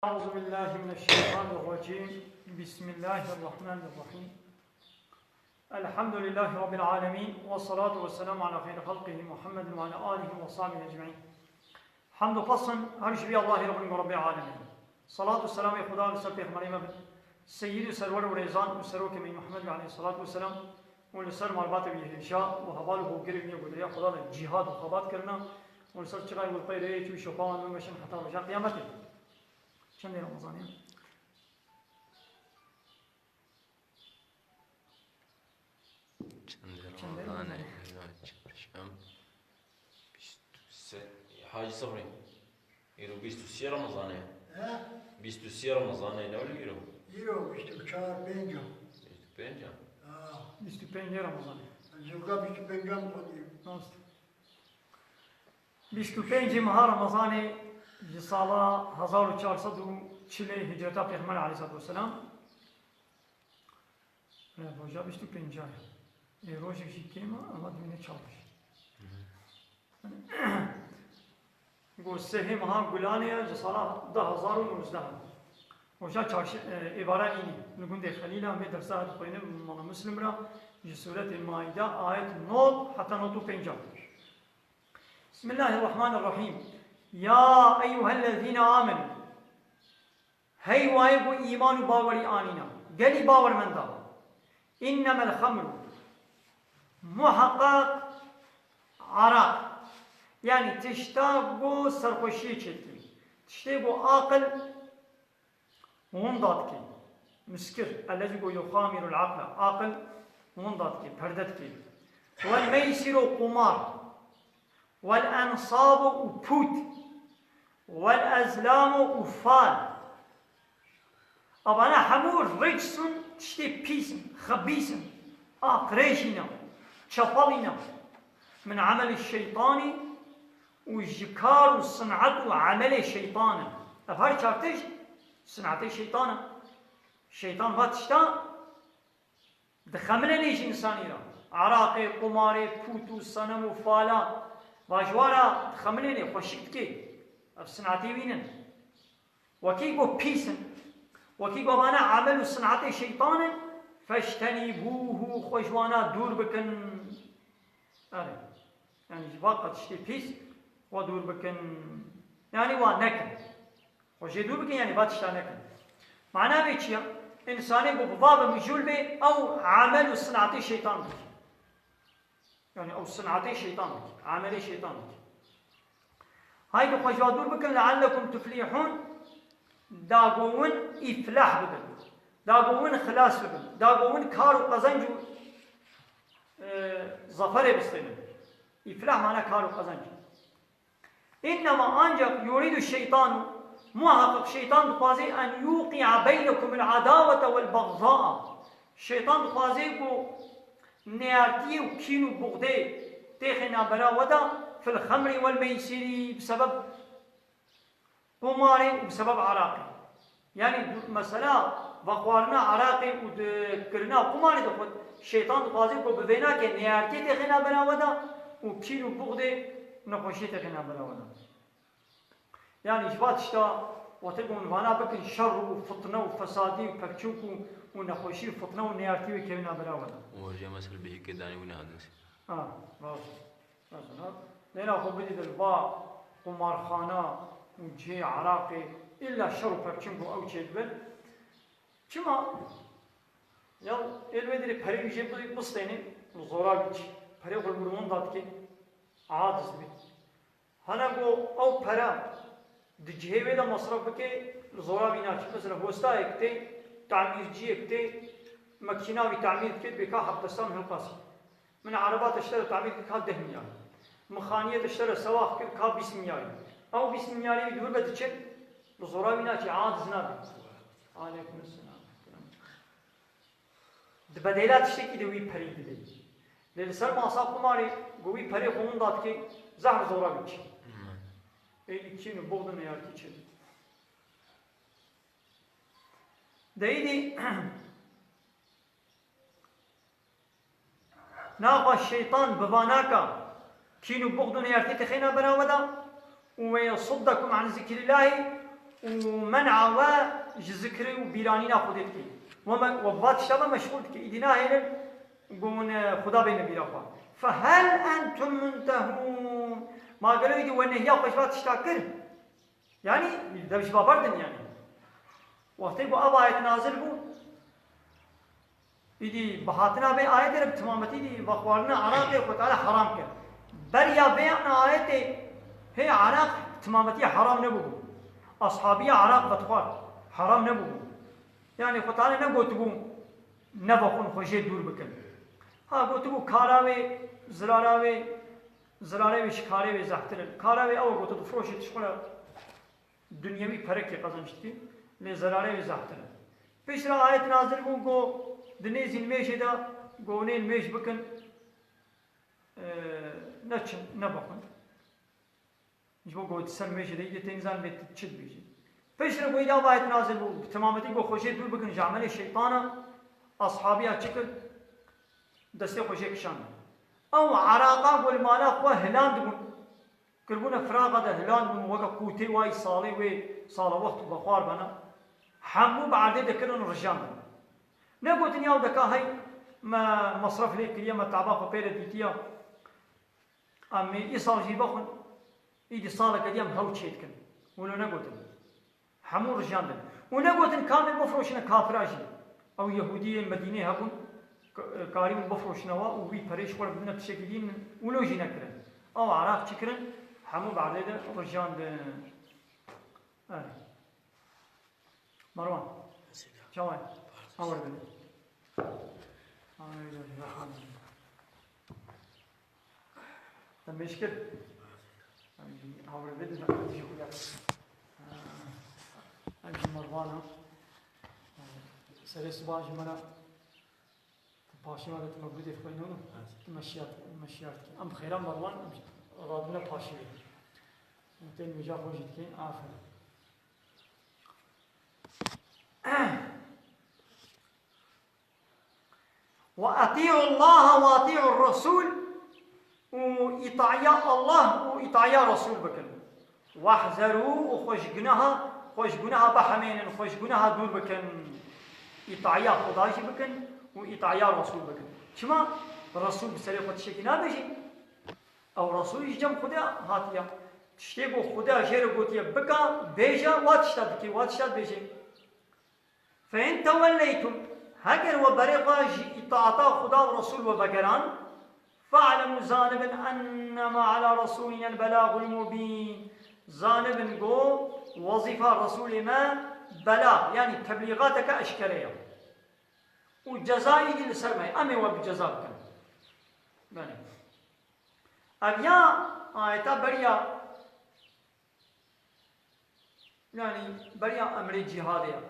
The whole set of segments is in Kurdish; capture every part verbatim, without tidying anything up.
أعوذ بالله من الشيطان الرجيم. بسم الله الرحمن الرحيم. الحمد لله رب العالمين، والصلاة والسلام على خير خلقه محمد وعلى آله وصحبه أجمعين. Hemd û pesn her ji vî Allahê Rabbî Rabbî Alemîn. Salat û selamê Xuda li ser Pêxemberê me bin. Seyyid û serwer û rêzan û serokê me Muhammed aleyhissalatu vesselam û li ser malbatê wî hêja û heval û hogirê wî yê ku di riya Xuda de cîhad û xebat kirine û li ser çixayê wî pey rêyê çû şopa wan bimeşin heta roja qiyametê. Çendê Remezanê? Çendê Çendê Remezanê? Remezanê? Çarşem. Bîst û sê. Hacî Sibrî. Îro bîst û sê Remezanê. He? Bîst û sê Remezanê, ne wilo îro? Îro bîst û çar, pênc a. Bîst û pênc a? Ha. Bîst û pêncê Remezanê. Zûga bîst û pênc a min xwedî. Rast. Bîst û pêncê meha Remezanê ji sala hezar û çar sed û çilê hicreta Pêxember aleyhissalatu vesselam. Roja bîst û pênc a ye. Ê, rojek jî kêm e, ama dimîne çar roj. Go sehê meha Gulanê ye, ji sala du hezar û nozdeh. Roja çarşe-, e, êvara înî li gundê Xelîla me dersa dixwêne mala Muslim ra, ji Sûretê Maîde ayet nod heta nod û pênc. Bismillahirrahmanirrahîm. Ya eyyuhellezîne amenû. Hey wayê ku îman û bawerî anîne. Gelî bawermenda. Înnemel xemru. Muheqeq araq. Yanî tişta ku serxweşiyê çêdikê. Tiştê ku aqil winda dikê. Miskir. Ellezî ku yuxamîrul aqla. Aqil winda dikê, perde dikê. Wel meysîr û qumar. Wel ensabu û pût. Wel ezlamu û fal. Evana hemû ricsun, tiştê pîs in, xebîs in, aqrêşî ne, çepelî ne. Min emelî şeytanî û ji kar û sin'et û emelê şeytan in. Ev her çar tişt sin'etê şeytan in. Şeytan va tişta dixemilênê ji însanî re. Eraqê, qumarê, pût û senem û fala. Va ji wa re dixemilênê, xweşik dikê. Ev sinetê wî nin. Wekî ku pîs in. Wekî ku vane emel û sinetê şeytan in. Feştenîbûhu, xwe ji wana dûr bikin. Erê. Yanî ji va qet tiştê pîs xwe dûr bikin. Yanî wa nekin. Xwe jê dûr bikin, yanî va tişta nekin. Mana vê çi ye? Însanê ku bi va ve mijûl bê, ew emel û sinatê şeytan dike. Yanî ew sinatê şeytan dike, emelê şeytan dike. Haydi xwe ji wa dûr bikin, leallekum tuflihûn, da ku win îflah bibin, da ku win xilas bibin, da ku win kar û qezenc û, e, zaferê bistênin. Îflah mana kar û qezenc. Înnema, ancak, yurîdu şeytanu, muhakkak şeytan dixwazê, en yuqia beynekumul adawete vel bagzaa. Şeytan dixwazê ku neyartiyê û kîn û buxdê têxê nabera we de, fil xemrî vel meysîrî, bi sebeb qumarê û bi sebeb eraqê. Yanî du-, mesela vexwarina eraqê û di kirina qumarê de xwe şeytan dixwazê ku bi vênakê neyartiyê têxê nabera we de û kîn û buxdê nexweşiyê têxê nabera we de. Yanî ji va tişta wextê ku hûn vana bikin şer û fitne û fesadî û pevçûk û, û nexweşî û fitne û neyartî wê kevin nabera we de. Û hêja me ser bêhîkê danî wî nehatin sî. Ha, rast. Mesela, lêna xwe bidî di va qumarxana û cihê eraqê, îlla şer û pevçûn ku ew çêdibin. Çima? Ya ê li wê derê perê wî jê bi-, bistênê, li zora bî çi? Perê xwe li wir winda dikê, aciz dibî. Hana ku ew pere di cihê wê de mesref bike, li zora wî naçe. Mesela hostayek tê, tamîrciyek tê, makîna wî tamîr dike, dibê ka hevdeh sed hilqasî. Min ereba te ji te re tamîr kir, ka deh milyar. Min xaniyê te ji te re sewaq kir, ka bîst milyarî. Ew bîst milyarî wî di wir ve diçin, bi zora wî naçê, aciz nabe. Aleykum selam. Di bedêla tiştekî de wî perî didê. Lê li ser masa qumarê, ku wî perê xwe winda dikê, zehf zora wî çi. Êdî kîn û buxd û neyartî çi. De êdî Naxwe şeytan bi vanaka kîn û buxd û neyartî têxê nabera we de û we yesuddekum an zikrillahî û men'a we ji zikrê û bîranîna Xwedê dike. We me-, we bi va tişta me meşxûl dike. Îdî nahêlin ku hûn, e, Xuda bêne bîra xwe. Fehel entum muntehûn? Ma gelo îdî we nehiya xwe ji va tişta kir? Yanî, dev ji baber din yanî. Wextê ku ev ayet nazil bû, Îdî bi hatina vê ayetê re bi timametî dî vexwarina Iraqê Xwe Teala heram kir. Beriya vê ayetê hê Iraq bi timametî heram nebûbû. Ashabiya Iraq vedixwar, heram nebûbû. Yanî Xwe Teala negotibû nevexwin, xwe jê dûr bikin. Ha gotibû kara wê, zirara wê, zirarê wê ji karê wê zehtir in. Kara wê ew e gotibu firoşê tişt xwe re Dinyewî perekê qezenc dikî, lê zerarê wî zehtir e. Piştre ayet nazil bû, go di nêzî nimêjê de, go nê nimêj bikin, e, neçin, nebixwin. Ji bo go di ser nimêjê de yê tê nizan lê tu çi dibêjî. Piştre go îda ayet nazil bû, bi timametî go xwe jê dûr bikin ji emelê şeytana, ashabiya çi kir? Destê xwe jê kişand. Ew Iraqa go li mala xwe hilandibûn. Kiribûne firaqa de hilan bûn, weke qûtê wayî salê wê sala wext û vexwar bena. Hemû bi erdê de kirin û rijandin. Negotin yaw deka hey me mesref lê kiriye, me taba xwe pê re dîtiya. Em ê îsal jî vexwin, îdî saleke dî em hew çê dikin. Wilo negotin. Hemû rijandin. Û negotin kamê bifroşine kafira jî. Ew Yehûdiyên Medînê hebûn, ka-, karîbûn bifroşine wa û wî perê ji xwe re bidine tiştekî dîn, wilo jî nekirin. Ew Iraq çi kirin? Hemû bi erdê de rijandin. Erê. Merwan. Çawa ye? Hawer bidin. Amin. Te mêj kir? Em jî hawre vê dide, em jî xuya. Em jî Mervana. Serê siba ji me re tu paşê me de tu mewlidê dixwînî û tu meşiyat, meşiyat dikî. Em bi xêra Mervan, em jî radine paşê wê. Em tên wêja xwe jî dikî. Aferin. Ve eti'u Allah ve eti'u Resul, û îtaya Allah û îtaya Resul bikin. Wehzeru, û xwe ji guneha, xwe ji guneha bihemênin, xwe ji guneha dûr bikin. Îtaya Xuda jî bikin û îtaya Resul bikin. Çima? Resul bi serê xwe tiştekî nabêjî. Ew Resul ji cem Xuda hatiye. Tiştê ku Xuda jê re gotiye bika, bêje, wa tişta dike, wa tişta dibêje. فإن توليتم، heger we berê xwe ji îtaata Xuda û Resul we vegeran, فاعلموا، zanibin, أنما على رسولنا البلاغ المبين. Zanibin go wezîfa Resûlê me belag, yanî teblîgateke eşkere ye. Û ceza îdî li ser me ye. Em ê we bi ceza bikin. Belê. Ev ya ayeta beriya Yanî beriya emrê cîhadê ye.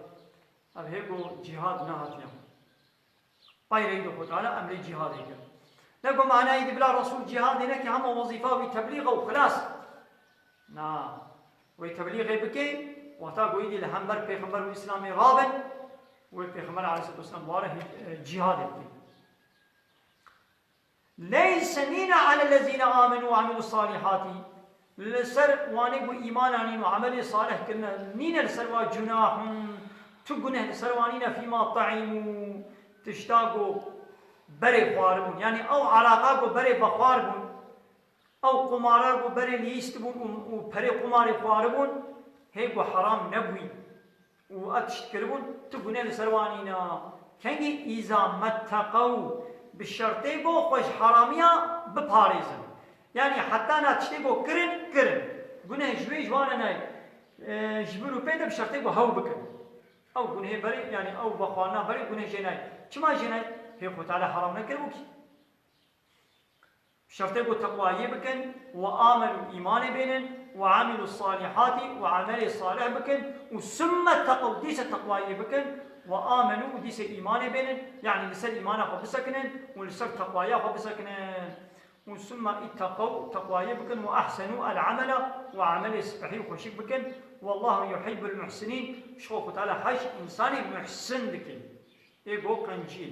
Ev hê ku cîhad nehatiye. Pey reyde Xwe Teala emrê cîhadê kir. Ne ku manayê di bila Resul cîhadê neke, hema wezîfa wî teblîg e û xilas. Na. Wê teblîgê bike, wexta ku êdî li hember Pêxember û Îslamê rabin, wê Pêxember aleyhisselatu vesselam ware, e, cîhadê bike. ليس، nîne, على الذين آمنوا وعملوا الصالحات، li ser wanê ku îman anîn û emelê salih kirine, nîne li ser wa جناح، tu guneh li ser wan nîne، فيما طعموا، tişta ku berê xwaribûn. Yanî ew eraqa ku berê vexwar bûn, ew qumara ku berê lîst bûn û, û perê qumarê xwaribûn, hê ku heram nebûyî. û ev tişt kiribûn, tu guneh li ser wan nîne. Kengî îza metteqew, bi şertê ku xwe ji heramiya biparêzin. Yanî heta na tiştê ku kirin, kirin. Guneh ji wê ji wan re nayê. E, ji vir û pê de bi şertê ku hew bikin. Ew gunehê berê, yanî ew vexwarina berê guneh jê nayê. Çima jê nayê? Hê Xwe Teala heram nekiribû kî. Şertê ku teqwayê bikin, وآمنوا، îmanê bênin, وعملوا الصالحات، û emelê salih bikin, û ثم اتقوا، dîse teqwayê bikin, وآمنوا، û dîse îmanê bênin, yanî li ser îmana xwe bisekinin û li ser teqwaya xwe bisekinin. Û ثم اتقوا، teqwayê bikin, وأحسنوا العمل، û emelê spehî û xweşik bikin. والله يحب المحسنين، ji xwe Xwe Teala hej însanê muhsin dike. Ê go qenciyê.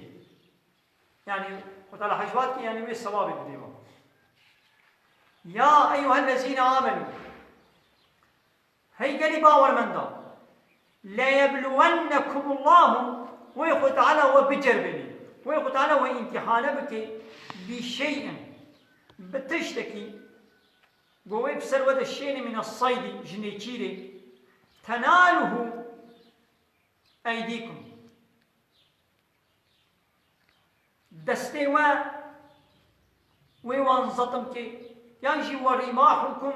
Yanî, Xwe Teala hej vat ki, yanî wê sewabê bidê we. يا أيها الذين آمنوا، hey gelî bawermenda, لَيَبْلُوَنَّكُمُ اللّٰهُ, wê Xwe Teala we biceribênê. Wê Xwe Teala we îmtîhane bike, بِشَيْءٍ, bi tiştekî, ku wê bi ser we de şênê, مِنَ الصَّيْدِ, ji nêçîrê, تَنَالُهُ أَيْدِيكُمْ, destê we wê wan zetim ke, yan jî وَرِمَاحُكُمْ,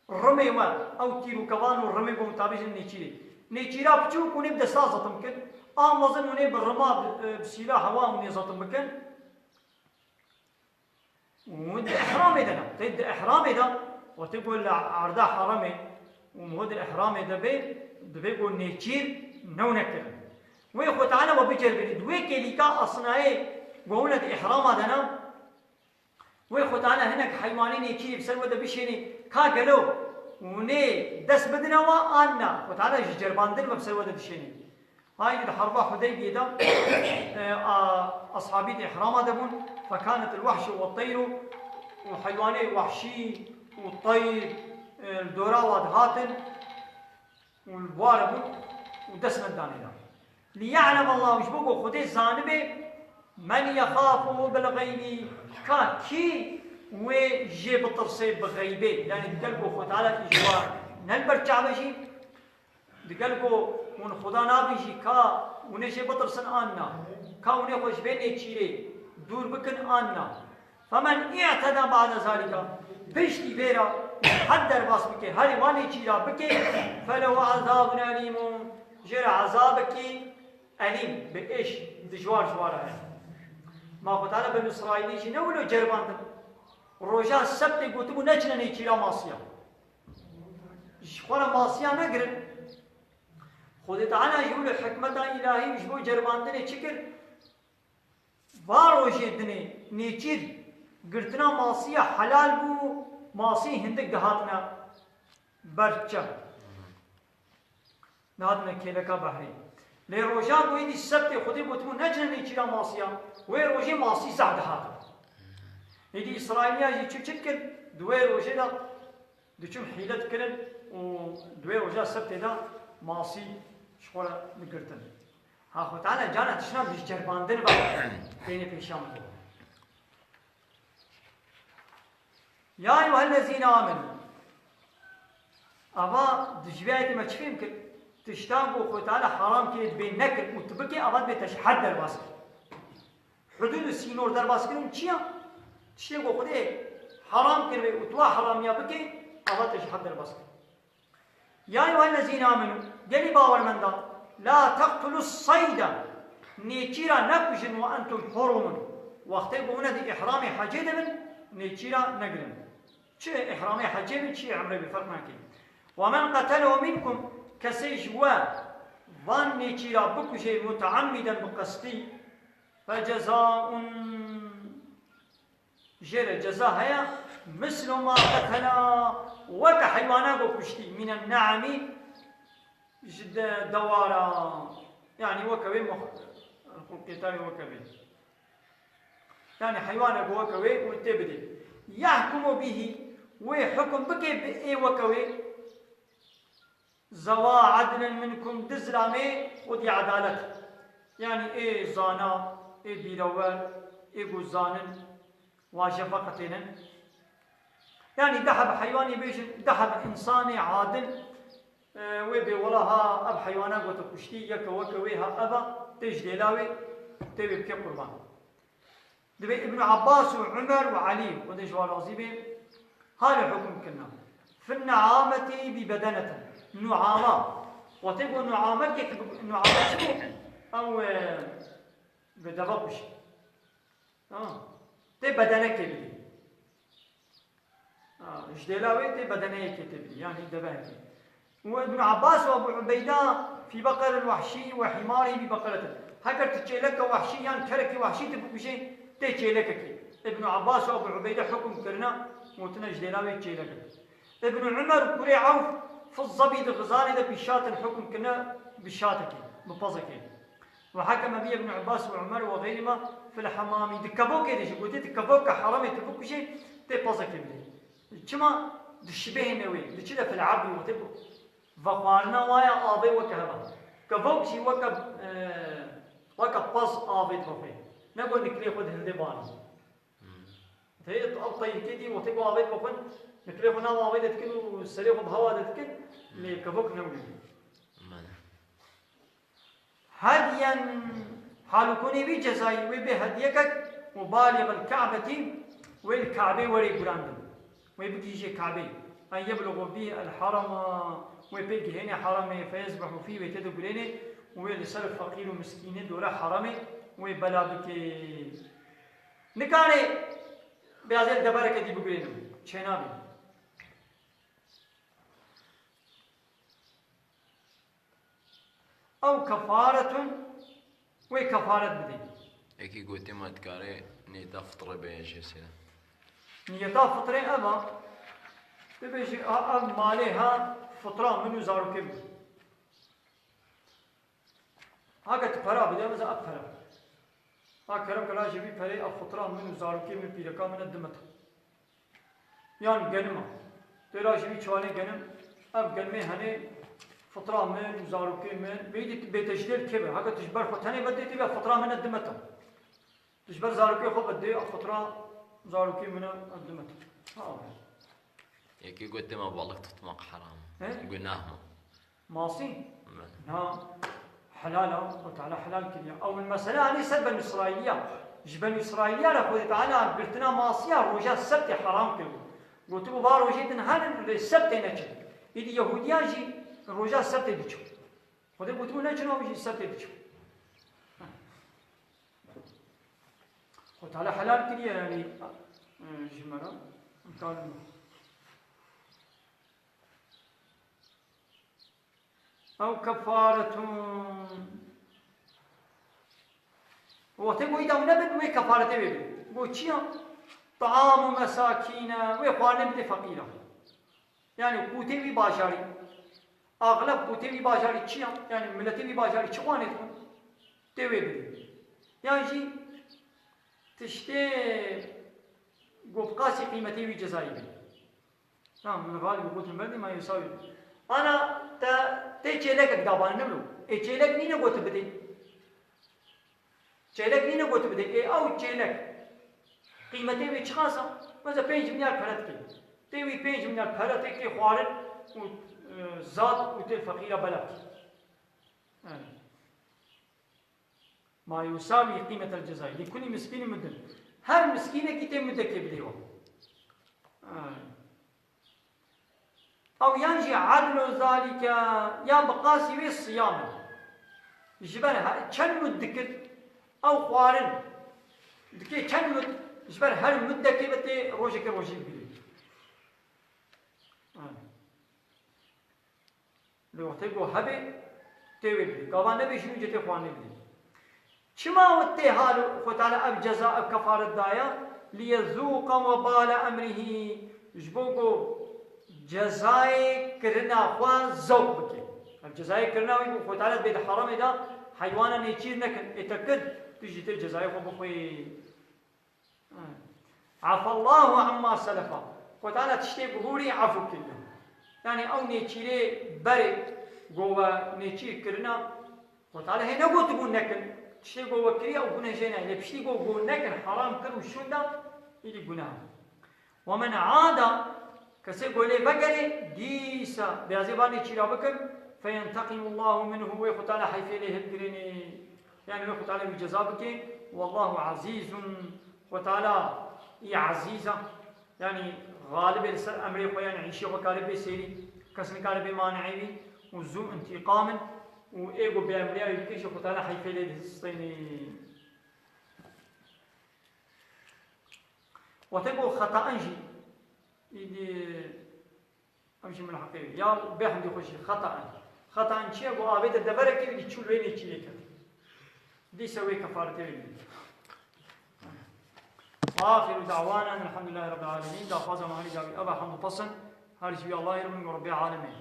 rimê we, ew tîr û kevan û rimê ku tabî jin nêçîrê. Nêçîra piçûk hûn ê bi desta zetim kin, an mezin hûn ê bi rima, bi, bi sîlaha wan hûn ê zetim bikin. Û di ihramê de ne. Tê di ihramê de, wextê ku li erda heramê û ho di ihramê de bê, divê ku nêçîr new nekirin. Wê Xwe Teala we biceribînî. Di wê kêlîka asnayê ku hûn di ihrama de ne, wê Xwe Teala hinek heywanê nêçîrî bi ser we de bişênî, ka gelo hûnê dest bidine wa an na. Xwe Teala ji ceribandin ve bi ser we de dişênî. Haydi di herba Hudeybiyê de, e, a, ashabî di ihrama de bûn. فَكَانَتِ الْوَحْشُ وَالطَّيْرُ, û heywanê wahşî û teyr, e, li dora wa dihatin û li war bûn û dest nedidanê de. لِيَعْلَمَ اللّٰهُ, ji bo ku Xwedê zanibe, مَنْ يَخَافُهُ بِالْغَيْبِ, ka kî wê jê bitirsê bi xeybê, yanî digel ku Xwe Teala î ji wa ne li ber çav e jî, Digel ku hûn Xuda nabin jî ka hûn ê jê bitirsin an na, ka hûn ê xwe ji vê nêçîrê dûr bikin an na. فَمَنْ اِعْتَدَى بَعْدَ ذَٰلِكَ, piştî vê re had derbas bike, herî wan nêçîra bike, فَلَهُ عَذَابٌ أَلِيمٌ, jê re ezabekî elîm, bi êş, dijwar ji wa re heye. Ma Xwe Teala Benî Îsraîlî jî ne wilo ceribandin. Roja sebtê gotibû neçine nêçîra masiya. Ji xwe re masiya negirin. Xwedê Teala ji wilo hikmeta îlahî ji bo ceribandinê çi kir? Va rojê dinê nêçîr girtina masiya helal bû, masî hindik dihatine ber çem. Dihatine kêleka behrê. Lê roja ku êdî sebtê Xwedê gotibû neçine nêçîra masiya, wê rojê masî zehf dihatin. Êdî Îsraîliya jî çi çi kir? Di wê rojê de Diçûn hîle dikirin û di wê roja sebtê de masî ji xwe re digirtin. Ha, Xwe Teala cana tişna bi ceribandin ve têne pêşiya min. يَا أَيُّهَا الَّذِينَ آمَنُوا. Ava di ji vê ayetê me çi fêm kir? Tişta ku Xwe Teala haram kiriye dibê nekin û tu bikê, ava dibê te ji had derbas kir. Hudûd û sînor derbaskirin çi ya? Tiştê ku Xwedê heram kiribe û tu wa heramiya bikê, ava te ji had derbas kir. يَا أَيُّهَا الَّذِينَ آمَنُوا, gelî bawermenda, لَا تَقْتُلُوا الصَّيْدَ, nêçîra nekujin, وَأَنْتُمْ حُرُمٌ, wextê ku hûn di îhramê hecê de bin, nêçîra negirin. Çi îhramê hecê bin, çi umrê bin, ferq nake. وَمَنْ قَتَلَهُ مِنْكُمْ, kesê ji we van nêçîra bikuje, مُتَعَمِّدًا, bi qestî, فَجَزَاءٌ, jê re ceza heye, مِثْلُ مَا قَتَلَ, weke heywana ku kuştî, مِنَ النَّعَمِ, ji de dewara, yanî weke wê mux-, xulqê tayê weke wê. Yanî heywana ku weke wê û tê bidê. يَحْكُمُ بِهِ, wê hukum bike bi ê weke wê, ذَوَا عَدْلٍ مِنْكُمْ, du zilamê xwedî edalet. Yanî ê zana, ê bîrewer, ê ku zanin, waje veqetênin. Yanî du heb heywanê bêjin, du heb însanê adil, e, wê bê wela ha ev heywana ku tu kuştî, yeke weke wê ha ev a, tê ji dêla wê, tê wê bike qurban. Divê Ibn Abbas û Umer û Elî, Xwedê ji wan razî bê, halê hukum kirina. فِي النَّعَامَةِ بِبَدَنَةٍ. Nuama. Wextê ku nuame kê, nuame çi bû? Ew, e, bi deve kuşî. Tamam. Tê bedenekê bidî. Ha, ji dêla wê tê bedeneyekê tê bidî, yanî devehekê. Û Ibn Abbas û Ebu Ubeyda, فِي بَقَرٍ وَحْشِيٍّ وَحِمَارٍ بِبَقَرَةٍ. Heger tu çêleke wehşî yan kerekî wehşî tu bikujê, tê çêlekekê. Ibn Abbas û Ebu Ubeyda hukum kirine, gotine ji dêla wê çêlekekê. Ibn Umer û kurê Ewf, فِي الظَّبِي, di xizanê de, بِشَاةٍ, hukum kirine bi şatekê, bi pezekê. وَحَكَمَ بِهِ ابْنُ عَبَّاسٍ وَعُمَرُ وَغَيْرُهُمَا فِي الْحَمَّامِ. Di kevokê de jî gotê, di kevoka heramê tu bikujê, tê pezekê bidê. Çima? Dişibihêne wê, diçe de fil abdî, wextê ku Vexwarina waya avê weke heva. Kevok jî weke, e, weke pez avê dixwe. Ne ku niklê xwe di hindê banî. Tê ew teyîkê dî wextê ku avê dixwin, niklê xwe nav avê de dikin û serê xwe bi hewa de dikin, lê kevok ne wî. Bele. Hedyen, halûkonê vî cezayî wê bê hediyekek û balîxil Ka'betî, wê li Ka'bê werê gurandin. Wê bigihîjê Ka'beyê. En yeblugu bî el harama, wê pê gihênê haramê, feyezbehu fî, wê tê de gurênê û wê li ser feqîr û miskînê dore haramê, wê bela bikê. Nikarê beyazê li devereke dî bigurênim. Çênabî. Ew kefaretun, wê kefaret bidê. Yekî gotê me dikare niyeta fitrê bêje sê. Niyeta fitrê ev a, dibêjî, ha, ev malê ha fitra min û zarokê min. Hake tu pera bide, mesela ev pera. Ha kerem kela ji vî perê ev fitra min û zarokê min, pîreka min e, dimit. Yan genima. Têra ji vî çiwanê genim, ev genimê henê fitra min û zarokê min, vêdî tu bêteşdêl kê be. Heke tu ji ber xwe tenê vedê tê be fitra min e dimeta. Tu ji ber zarokê xwe vedê, ev fitra zarokê min e, ev dimeta. Ha, abi. Yekê got dema balık tutmak haram. He? Günah mı? Masî? Evet. Na, helal a, Xwedê Teala helal kiriye. Ew mesele anî ser Benî Îsraîliya. Ji Benî Îsraîliya re Xwedê Teala girtina masiya roja sebtê heram kiribû. Gotibû, va rojê din herin, lê sebtê neçin. Îdî Yehûdiyan jî roja sebtê diçin. Xwedê gotibû, neçin, ew jî sebtê diçin. Xwedê Teala helal kiriye, yanî, e, ji me re. Karin. Ew kefaretun. Wextê ku îda wî nebin, wê kefaretê wê bidin. Got çi ya? Ta'amu mesakîne, wê xwarinê bidê feqîran. Yanî qûtê wî bajarî. Axleb qûtê wî bajarî çi ya? Yanî miletê wî bajarî çi xwarinê dixwin? Tê wê bidin. Yan jî tiştê ku bi qasî qîmetê wî cezayî bidin. Tamam, min xalî gotin berdî, ma yê sawî. Ana te, tê çêlekek dabanî, ne bilo. Ê çêlek nîne got bidê. Çêlek nîne got bidê. Ê ew çêlek. Qîmetê wê çiqas a? Mesela pênc milyar pere dike. Tê wî pênc milyar pere tê kê xwarin û, e, zat û tê feqîra bela. Evet. Ma yusawî qîmetel cezayî. Li kulî miskînî mudin. Her miskînekî tê mudekê bidê wan. Ay. Ew yan jî adlu zalike, ya bi qasî wê siyam e. Ji ber he-, çend mud dikir, ew xwarin dikê çend mud, ji ber her mudekê ve tê rojekê rojî bigirê. Ay. Lê wextê ku hebe, tê wê bidê. Gava nebe jî nû cetê xwarinê bidê. Çima wê tê hal Xwe Teala ev ceza, ev kefaret daya? Liyezûqa webale emrihî. Ji bo ku cezayê kirina xwe zewq bike. Ev cezayê kirina wî ku Xwe Teala bê di heramê de heywana nêçîr nekin. Ê te kir, tu jî tê cezayê xwe bixwî. Afallahu amma selefa. Xwe Teala tiştê bihûrî efû kiriye. Yanî ew nêçîrê berê ku we nêçîr kirina, Xwe Teala hê negotibû nekin. Tiştê ku we kiriye ew guneh jê nayê. Lê piştî ku we nekin, heram kir û şûnda, îdî guneh. Ve men ada, kesê ku lê vegerê, dîsa bêazê van nêçîra bikin, feyenteqimullahu minhu, wê Xwe Teala heyfê lê hilgirênê. Yanî wê Xwe Teala wî ceza bike. Wallahu azîzun, Xwe Teala î ezîz a. Yanî xalib e li ser emrê xwe, yanî îşê xwe kare bê sêrî, kes nikare bê maneê wî û zû întîqam in û ê ku bê emriya wî bike jî Xwe Teala heyfê lê distênê. Wextê ku xetaan jî, îdî Ev jî min heqê wî. Ya bê hemdî xwe jî xeta in. Xeta in çi ye? Ku avê de deverekê wî çû wê nêçîrê ket. Dîsa wê kefaretê wê bidî. Axiru da'wana elhamdülillahi rabbil alemin. Daxwaza me herî dawî ev e, hemd û pesn her ji wî Allahê re bin ku Rebbê alemê.